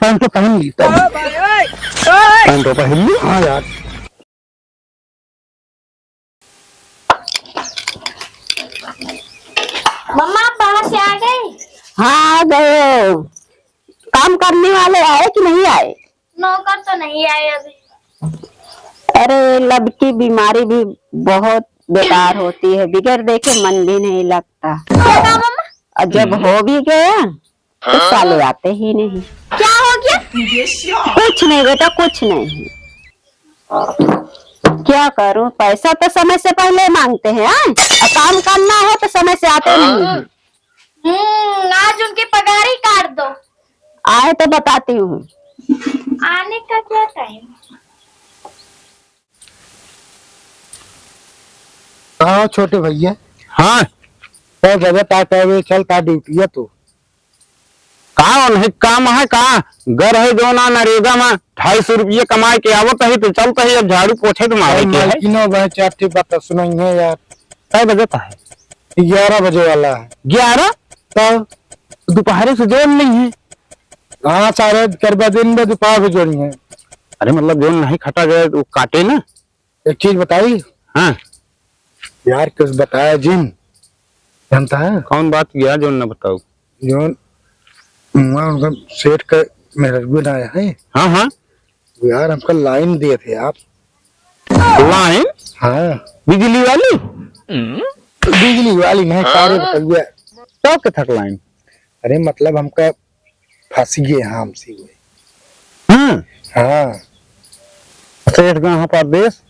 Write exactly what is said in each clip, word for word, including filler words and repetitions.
पैंट तो पहन ली, तब। पैंट तो पहन ली। हाँ यार। मम्मा, आप बाहर से आ गए? हाँ, आ गए। काम करने वाले आए कि नहीं आए? नौकर तो नहीं आए अभी। अरे, लड़की बीमारी भी बहुत बेकार होती है, बगैर देखे मन भी नहीं लगता। क्या कहा मम्मा? और जब हो भी गया, तो साले आते ही नहीं। क्या हो गया? कुछ नहीं बेटा, कुछ नहीं। क्या करूं, पैसा तो समय से पहले मांगते हैं, हाँ? और काम करना हो तो समय से आते नहीं हैं। हम्म, आज उनकी पगार ही काट दो। आए तो बताती हूँ। आने का क्या टाइम? हाँ छोटे भैया। हाँ। तो गजब आ कहे चलता ड्यूटी है तू। का उन्हें काम है का? घर है जो ना नरेगा में ढाई सौ रुपये कमाए के आवत है तो चलता है, अब झाड़ू पोछे तो मारे अरे के है। मालकिनो भाई चार ठे बात सुनाई है यार। कै बजे का है? ग्यारह बजे वाला है। ग्यारह? तो दोपहर से जोड़ नहीं है। हाँ सारे करबा दिन में दोपहर से जोड़ी है। अरे मतलब जो नहीं खटा गया वो काटे ना। एक चीज बताई? हाँ। यार, कुछ बताया जिन, जानता है? कौन बात गया जो न बताऊ? जो हुआ उनका सेठ का मेहरगुन आया है। हाँ, हाँ। वो यार, हमका लाइन दिए थे यार। लाइन? हाँ। बिजली वाली? बिजली वाली नहीं, सारे बताइए। तो के थक लाइन? अरे, मतलब, हमका फंस गए हैं हमसे हुए। हाँ। हाँ। सेठ कहाँ परदेश?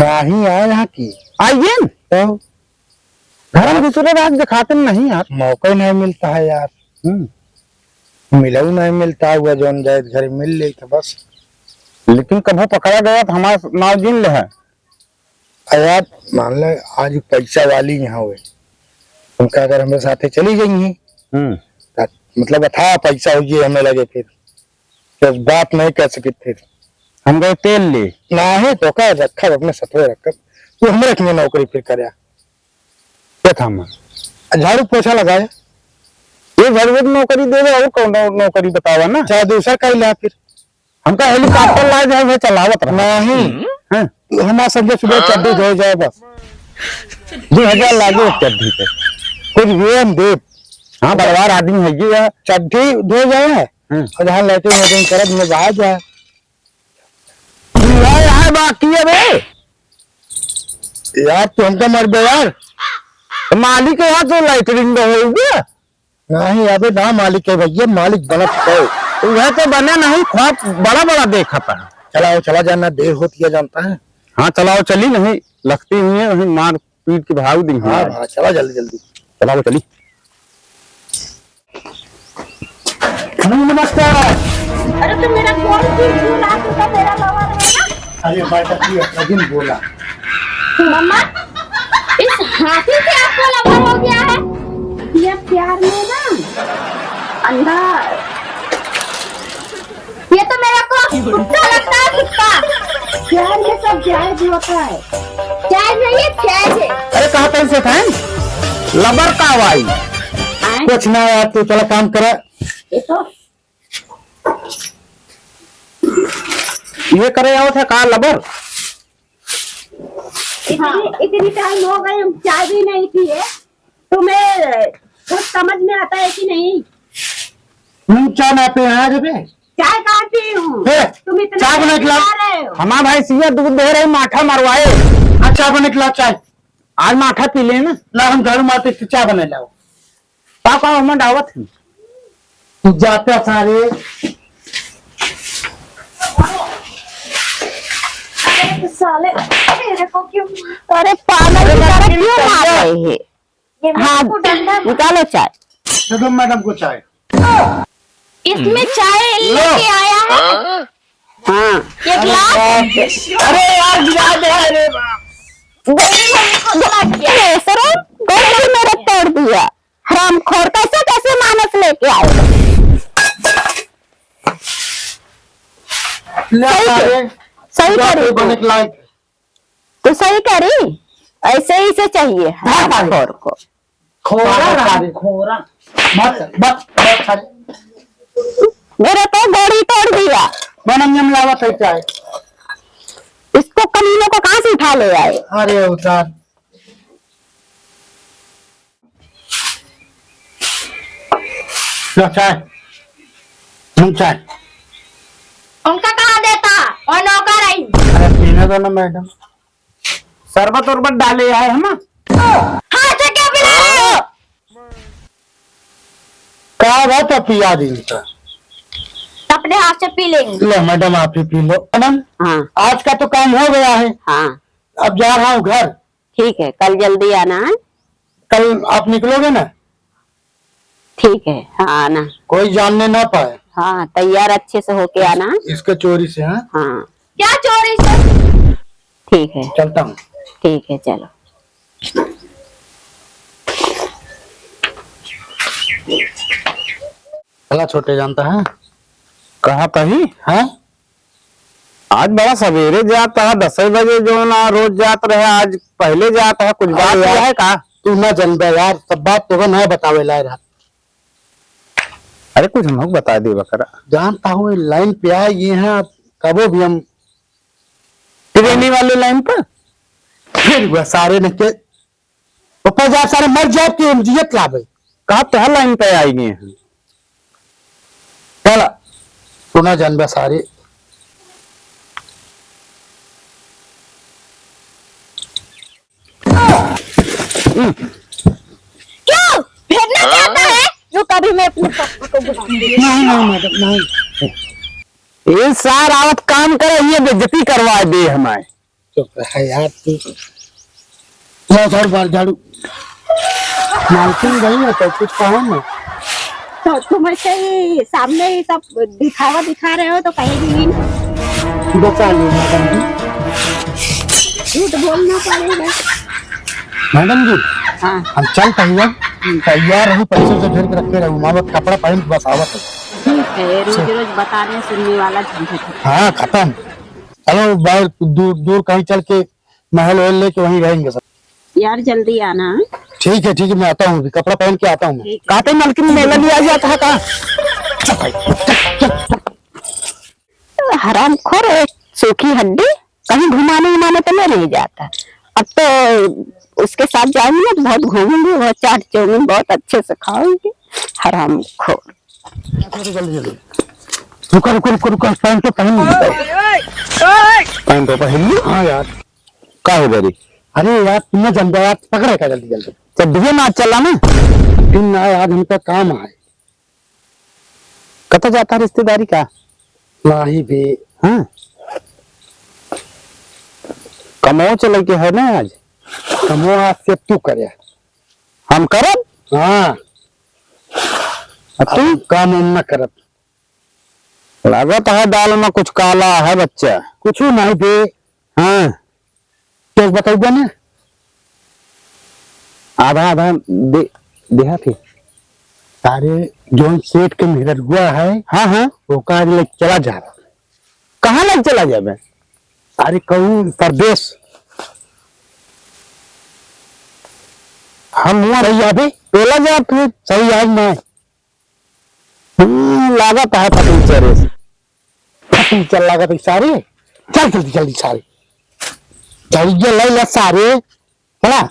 नहीं आए यहाँ की। आइए न। तो? घर में दूसरे रात दिखाते नहीं यार। मौका ही नहीं मिलता है यार। हम्म। मिलऊ नहीं मिलता हुआ, जौन जाए घर मिल ले तो बस। लेकिन कभो पकड़ा गया तो हमारा नाव जिन ले है। अरे यार, मान ले आज पैसा वाली यहाँ हुए, उनका अगर हमें साथे चली जाएंगी, हम्म। त-, मतलब अथाह पैसा हो ये हमें लगे फिर, तो बात नहीं कर सके फिर। हम गए तेल ले। नहीं तो का रखा अपने सतवे रखा, तू हमें रखने नौकरी फिर करे। क्या था मैं? झाड़ू पोछा लगाए। ये झाड़ू एक नौकरी दे दे और कौन नौ-, नौकरी बतावा ना? चाहे दूसरा कहीं ला फिर। हमका हेलीकॉप्टर लाए जाए, वह चलावत रहा। नहीं। हाँ। तू हमारा संजय सुबह चड्डी धोए जाए बस। दो हजार लागे एक चड्डी पे। कुछ भी हम देब। हाँ, बड़वार आदमी है ये। चड्डी धोए जाए। हाँ। और जहाँ लेटरिन वेटरिन करत में बाहर जाए। यहाँ, यहाँ बाकी है बे। यार, तू हमका मार बे यार। तो मालिक है यहाँ तो लेटरिन में होगा। नहीं, अबे ना मालिक है भैया, मालिक बनत है। वह तो बने नहीं, ख्वाब बड़ा बड़ा देखा था। चलाओ, चला जाना, देर होती है जानता है। हाँ, चलाओ, चली नहीं, लगती हुई है, वहीं मार पीट के भाग दी हाँ, हमारे। हाँ, चला जल्दी, जल्दी। चलाओ, चली। नमस्कार। अरे, तो मेरा कौन चीज भूला, तू तो मेरा lover है ना? अरे, भाई, तब ये अजीम बोला। मम्मा, इस हाथी से आपको lover हो गया है? ये प्यार में ना अंधा। ये तो मेरा को कुत्ता लगता है, कुत्ता। प्यार में सब जायज होता है। जायज नहीं है, जायज है। अरे कहा तैसे था lover का भाई। आए? कुछ ना यार, तू चला काम करा। ये तो ये करे आओ था का lover? इतनी, हाँ। इतनी टाइम हो गई, हम चाय भी नहीं पिए। तुम्हें कुछ समझ में आता है कि नहीं? हम चाय ना पे यहाँ जबे। चाय कहाँ पी हूँ? हे, तुम इतना चाय बना के लाओ। बता रहे हो। हमारा भाई सिया दूध दे रहे, माठा मरवाए। हाँ, चाय बना के लाओ, चाय। आज माठा पी ले ना। ला, हम झाड़ू मारते, चाय बना लाओ। का, का हम डावत हैं? तू जाता सारे। अरे साले, मेरे को क्यों? अरे पागल की तरह क्यों मार रहे हैं? ये हाँ, मेरे को डंडा मार- निकालो चाय। दे दो मैडम को चाय। इसमें चाय लो। लेके आया है। हाँ। ये गिलास? अरे यार, गिरा दे, अरे बाप। गई मम्मी को लग गया। ये सरो, गई मेरा तोड़ दिया। हरामखोर, कैसे, कैसे मानस लेके आए? ले सही सारे, करी, सही करी। बने के लायक। तो सही करी, ऐसे ही से चाहिए हाँ, हरामखोर को। खोरा पागल रहा, पागल। खोरा। बस, बस, बस, सारे। मेरा तो गोड़ ही तोड़ दिया। मैडम, ये मिलावत है चाय। इसको कमीनों को कहाँ से उठा ले आए? अरे उतार। लो चाय, हम चाय। उनका कहाँ देता? वो नौकर आई। अरे पीने दो ना मैडम। शरबत उरबत डाले आए हैं ना? हाथ से क्या पिला रहे हो? का बात है, पिया दी तो। अपने हाथ से पी लेंगे। लो मैडम, आप ही पी लो। मैडम, हाँ। आज का तो काम हो गया है। हाँ। अब जा रहा हूँ घर। ठीक है, कल जल्दी आना है। कल आप निकलोगे ना? ठीक है, हाँ, आना। कोई जानने ना पाए। हाँ, तैयार अच्छे से होके आना। इसके चोरी से, हाँ? हाँ। क्या चोरी से? ठीक है। चलता हूँ। ठीक है, चलो। चला छोटे, जानता है? कहाँ तही? हाँ? आज बड़ा सवेरे जात है, दस बजे जो ना रोज जात रहे, आज पहले जात है, कुछ बात अरे यार, हुआ है का? तू ना जानबे यार, सब बात तो ना बतावे ला रहा। अरे कुछ हमको बता दे बकरा। जानता हूँ, लाइन पे आ गए हैं, अब कबो भी हम ट्रेनी वाले लाइन पर? फिर वह सारे ने के ऊपर जा, सारे मर जाए कि हम जियत लावे। कहा तो लाइन पे आई गए हैं। चला, सुना जानबा सारे। क्यों? फेंकना चाहता है? रुक, अभी मैं अपने पापा को बुलाऊंगी। नहीं, नहीं, मैडम, नहीं। ये सार आवत काम करे, ये बेइज्जती करवा दे हमारे। चुप रह यार तू। ला झाड़ू मार, झाड़ू। मालकिन गई है तो कुछ कहो ना। तो तुम ऐसे ही सामने ही सब दिखावा दिखा रहे हो तो कहेगी नहीं ना। बचा लो मैडम जी। झूठ बोलना पड़ेगा। मैडम जी, हाँ। हम चल पहले। तैयार रहू, पैसे से ढेर के रखे रहू। माँ बाप कपड़ा पहन के बस आवत है। ठीक है, रोज रोज बताने सुनने वाला झंझट है। हाँ, खत्म। चलो, बाहर दूर, दूर कहीं चल के महल वहल लेके वहीं रहेंगे सब। यार, जल्दी आना। ठीक है, ठीक है, मैं आता हूँ, अभी कपड़ा पहन के आता हूँ मैं। ठीक है। कहते मलकिन मेला लिया जाता है का? चुप भाई, चुप, चुप, चुप। हरामखोर, एक सूखी हड्डी, कहीं घुमाने उमाने तो नहीं ले जाता। अब तो उसके साथ जाऊंगी ना, तो बहुत घूमूंगी, बहुत चाट चाउमीन बहुत अच्छे से खाऊंगी। हरामखोर। जल्दी, जल्दी। रुको, रुको, रुको, रुको, पैंट तो पहन ली। पैंट तो पहन ली। हाँ यार। का हो गई? अरे यार, तुमने जम गया, पकड़े का जल्दी, जल्दी। चड्ढिया में आज चला ना। दिन ना यार, हमका काम है। कत जाता रिश्तेदारी का? नाही बे। हाँ। कमो चले के है ना आज? कमो आज से तू करे। हम करब? हाँ। आ तू? हम काम हम ना करब। लागत है दाल में कुछ काला है बच्चा। कुछ नहीं बे। हाँ। तो बताइबा ना। आधा आधा दे, देहा थे। अरे, जौन सेठ के मेहररुआ है, हाँ, हाँ। ओका आज ले चला जा। कहाँ ले चला जाबे? अरे, कहूँ परदेस। हम हुआ रही आबे। चला जा फिर। सही आज ना। हम्म, लागत है फटीचर है। फटीचर लागत है सारे। चल जल्दी, जल्दी सारे। चल ये ले ले सारे। चला।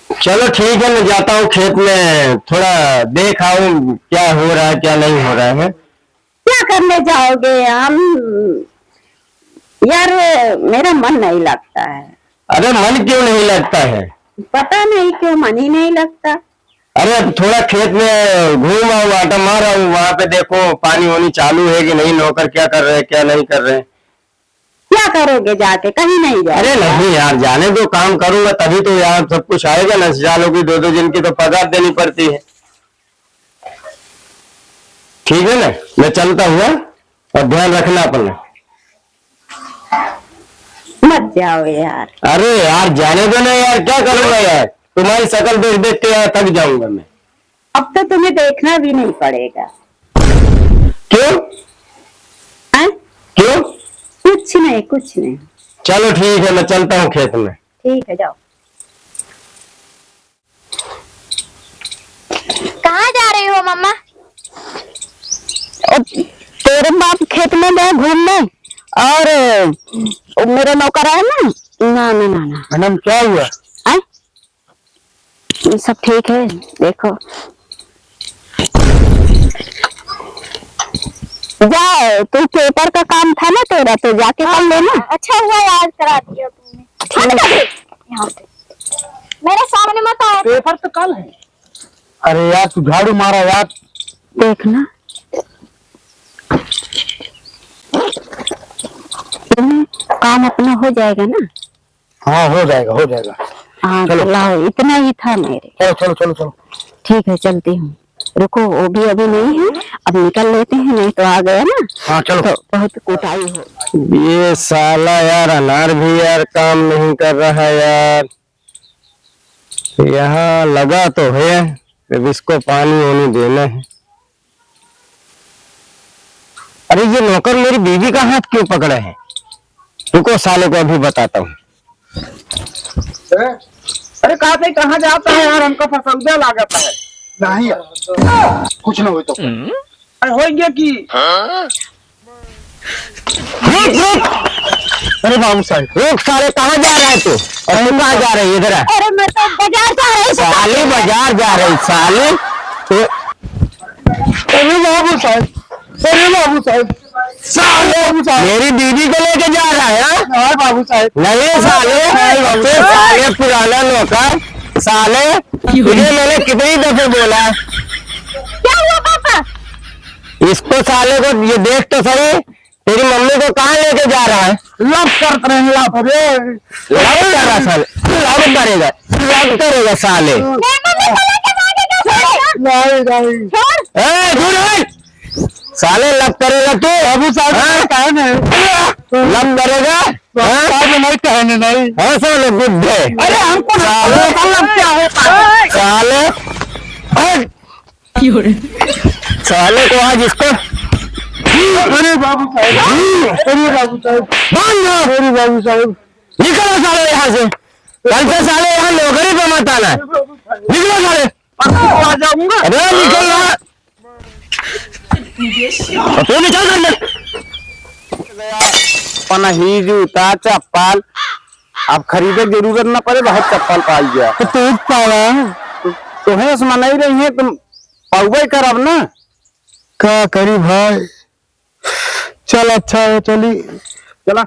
चलो ठीक है, मैं जाता हूँ खेत में, थोड़ा देख आऊँ क्या हो रहा है, क्या नहीं हो रहा है। क्या करने जाओगे? हम, यार, मेरा मन नहीं लगता है। अरे, मन क्यों नहीं लगता है? पता नहीं क्यों मन ही नहीं लगता। अरे, अब थोड़ा खेत में घूम आओ, आटा मार आओ, वहाँ पे देखो पानी वानी चालू है कि नहीं, नौकर क्या कर रहे हैं, क्या नहीं कर रहे हैं। क्या करोगे जाके? कहीं नहीं जाओगे। अरे नहीं यार, जाने दो, काम करूंगा तभी तो यार सब कुछ आएगा ना। जालों की दो दो दिन की तो पगार देनी पड़ती है। ठीक है ना, मैं चलता हूँ, हाँ? और ध्यान रखना अपना। मत जाओ यार। अरे यार, जाने दो ना यार, क्या करूंगा यार, तुम्हारी शक्ल देख देख के यार थक जाऊंगा मैं। अब तो तुम्हें देखना भी नहीं पड़ेगा। क्यों? हैं? क्यों? कुछ नहीं, कुछ नहीं। चलो ठीक है, मैं चलता हूँ खेत में। ठीक है, जाओ। कहाँ जा रही हो मम्मा? ओ, तेरे बाप खेत में गए घूमने, और वो मेरा नौकर है ना, ना, ना, ना, ना। मैडम, क्या हुआ? आए? ये सब ठीक है, देखो। जा, तू पेपर का काम था ना तेरा, तो जाके कर लेना। अच्छा हुआ याद करा दिया तुमने। हट जा यहाँ से। मेरे सामने मत आओ। पेपर तो कल है। अरे यार, तू झाड़ू मारा यार। देखना, काम अपना हो जाएगा ना। हाँ, हो जाएगा, हो जाएगा। हाँ, चलो। तो लाओ, इतना ही था मेरे। चलो, चलो, चलो, चलो। ठीक है, चलती हूँ। रुको, वो भी अभी नहीं है, अब निकल लेते हैं, नहीं तो आ गया ना। हाँ, चलो। तो बहुत कुटाई हो। ये साला यार, अनार भी यार काम नहीं कर रहा है यार। यहाँ लगा तो है, अब इसको पानी वानी देना है। अरे, ये नौकर मेरी बीवी का हाथ क्यों पकड़े हैं? रुको, साले को अभी बताता हूँ। अरे, कहा थे, कहाँ जाता है यार? हमका फसौदा लागत है। नहीं यार, कुछ ना हो तो। अरे, हो गया कि रुक, रुक। अरे बाबू साहब, रुक साले, कहाँ जा रहा है तू? और तू कहाँ जा रही है? इधर आ। अरे, मैं तो बाजार जा रही हूँ। साले, बाजार जा रही साले। तो अरे बाबू साहब, अरे बाबू साहब, साले, बाबू साहब। मेरी बीवी को लेके जा रहा है, हाँ? हाँ बाबू साहब। नहीं साले, नहीं बाबू तू साहब। साले पुराना नौकर, साले, तुझे मैंने कितनी दफे बोला है? क्या हुआ पापा? इसको साले को ये देख तो सही, तेरी मम्मी को कहाँ लेके जा रहा है? Love करत रहे, love। अरे। Love कर रहा साले, love करेगा, love करेगा साले। मेरी मम्मी को लेके जाएगा साले। नहीं, नहीं। छोड़। ए, दूर हट। साले love करेगा तू? बाबू साहब, हाँ? कहे नहीं। Love करेगा? बाबू हाँ? साहब, नहीं कहने, नहीं। हाँ, साले बुड्ढे। अरे, हमको ना साले। Love क्या होता है? साले, हट। साले को आज इसको। अरे बाबू साहब, अरे बाबू साहब, बांध दो। अरे बाबू साहब। निकलो साले यहाँ से, कल से साले यहाँ नौकरी पे मत आना। निकलो साले। आ जाऊंगा। अरे निकल रहा। तू निकल कर ले। पनही, जूता, चप्पल, अब खरीदे के जरूरत ना पड़े, बहुत चप्पल पाई गया। तो तू पावा। तो, तोहे उसमें नहीं रही है, तुम पउबे करब ना। का करी भाई? चल अच्छा है, चली। चला।